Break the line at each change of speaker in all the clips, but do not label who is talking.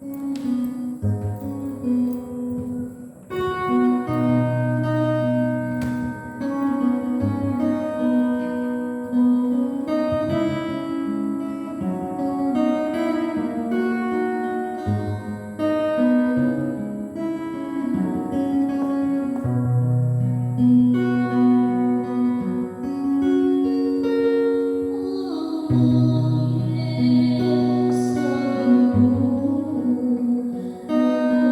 Anghel sa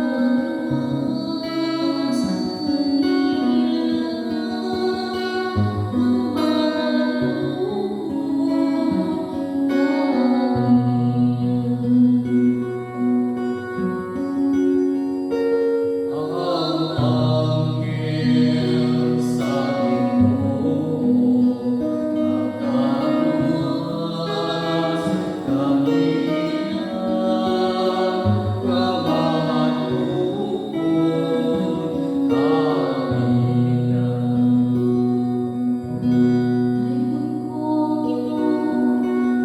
Ginoo nagaluwas kaniya nga mahaladukon kaniya.
Ang anghel sa Ginoo nagaluwas kaniya nga mahadlokon kaniya.
Daygon ko ang Ginoo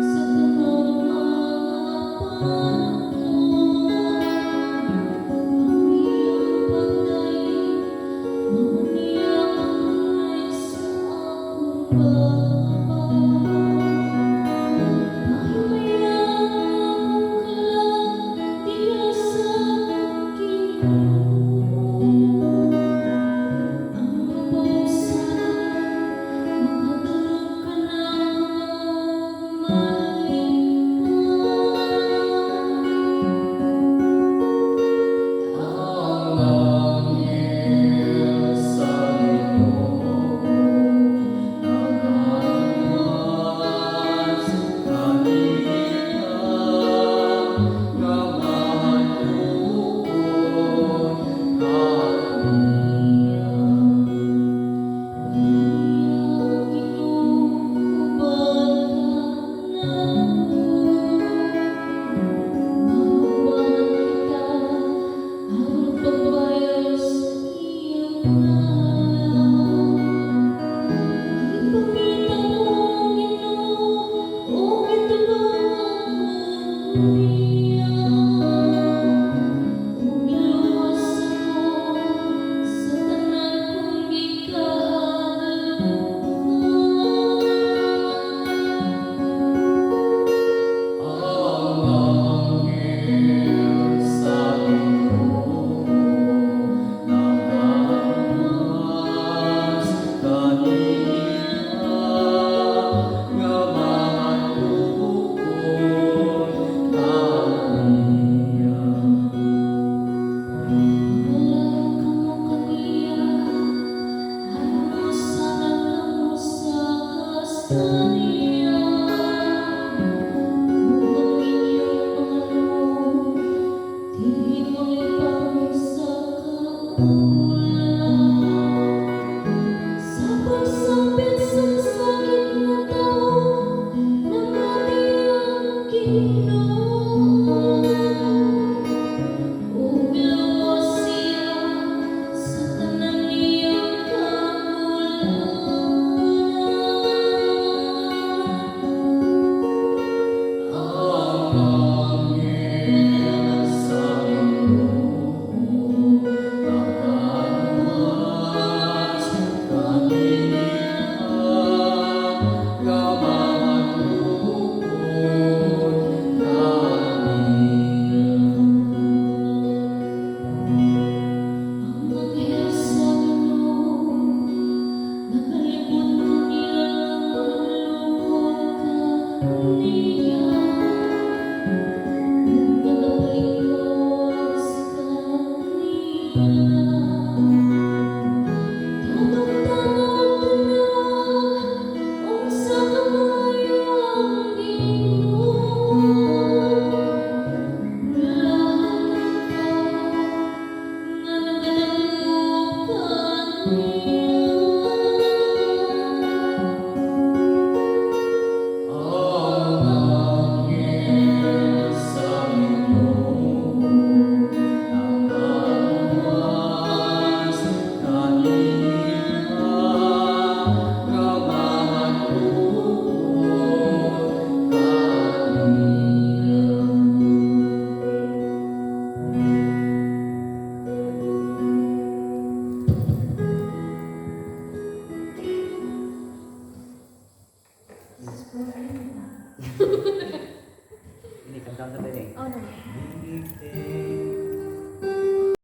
sa tanang mga panahon. Ang iyang pagdayeg mao niya kanunay sa akong baba. Pahimaya ang akong kalag diha sa Ginoo. Ang labaw sa makadungog kanamo malipay.
Ang anghel sa Ginoo nagaluwas kaniya nga mahadlokon kaniya.
Ang Ginoo uban kanako. Maubanan kita aron pagbayaw sa iyang ngalan. Gipangita ko ang Ginoo ug gitabang ako niya. Ug giluwas ako sa tanan kong gikahadlokan.
Ang anghel sa Ginoo nagaluwas kaniya nga mahadlokon kaniya.
Pangalayo kamo kaniya, aron mosanag kamo sa kaniya. Ug ang inyong mga lubong dili malipang sa kaulap. Sa pagsapit sa masakit nga tawo, namati ang Ginoo. Ug miluwas siya sa tanan niyang kagulangan.
Ang anghel sa Ginoo.
istorya.
Ini kanta sa din eh.
Oh, no.
Ngiti.